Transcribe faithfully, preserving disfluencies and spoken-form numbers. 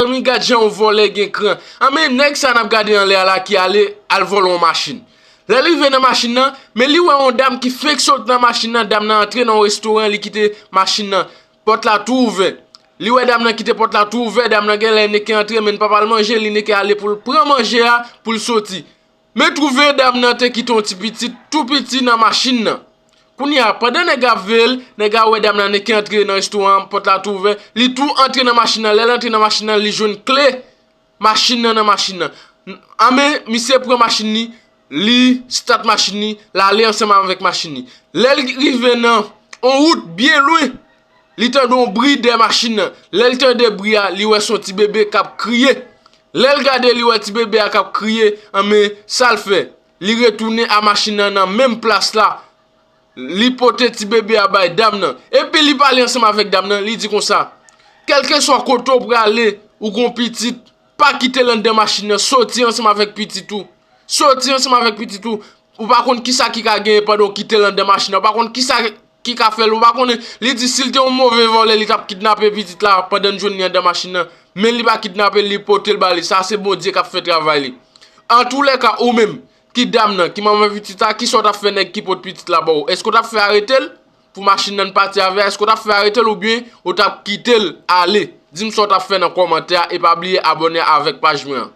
Mezanmi, gad jan yon vòlè gen kran. Anben, nèg sa n ap gade anlè a la ki ale al vòlè yon machin. Lè l rive nan machin nan, men li wè yon dam ki fenk sot nan machin nan, dam nan antre nan yon restoran, li kite machin nan, pòt la tou ouvè. Li wè dam nan kite pòt la tou ouvè, dam nan genlè neke antre, men n p ap al manje, li neke ale pou l pran manje a, pou l soti. Men twouve dam nan te kite yon ti pitit tou piti nan machin nan. Kounye a, pandan nèg a ap veye l, nèg a wè dam nan neke antre nan restoran an, pòt la tou ouvè, li tou antre nan machin nan. Lè l antre nan machin nan, li jwenn kle machin nan nan machin nan. Anben, misye pran machin li, li stat machin li, l ale ansanm avèk machin li. Lè l rive nan yon wout byen lwen, li tande yon bri dèyè machin nan. Lè l tande bri a, li wè se yon ti bebe k ap kriye. Lè l gade, li wè ti bebe a k ap kriye, anben, sa l fè? Li retounen a machin nan nan menm plas la. Li pote ti bebe a bay dam nan. Epi li pale ansanm avèk dam nan, li di konsa, kèlkeswa kote w prale, ou gon pitit, pa kite l anndan machin nan, soti ansanm avèk pitit ou. Soti ansanm avèk pitit ou. Ou pa konn kisa ki ka genyen pandan w kite l anndan machin nan. Ou pa konn kisa ki ka fè l, ou pa konnen. Li di si l te yon move vòlè, li t ap kidnape pitit la pandan n jwenn li anndan machin nan. Men li pa kidnape l, li pote l ba li. Sa se Bondye k ap fè travay li. Antoulèka, ou menm ki dam nan, ki manman pitit la, kisa w t ap fè nèg ki pot pitit la ba w? Èske w t ap fè arete l pou machin nan pati avè a? Èske w t ap fè arete l oubyen ou t ap kite l ale? Di m sa w t ap fè nan kòmantè a e pa bliye abòne avèk paj mwen an.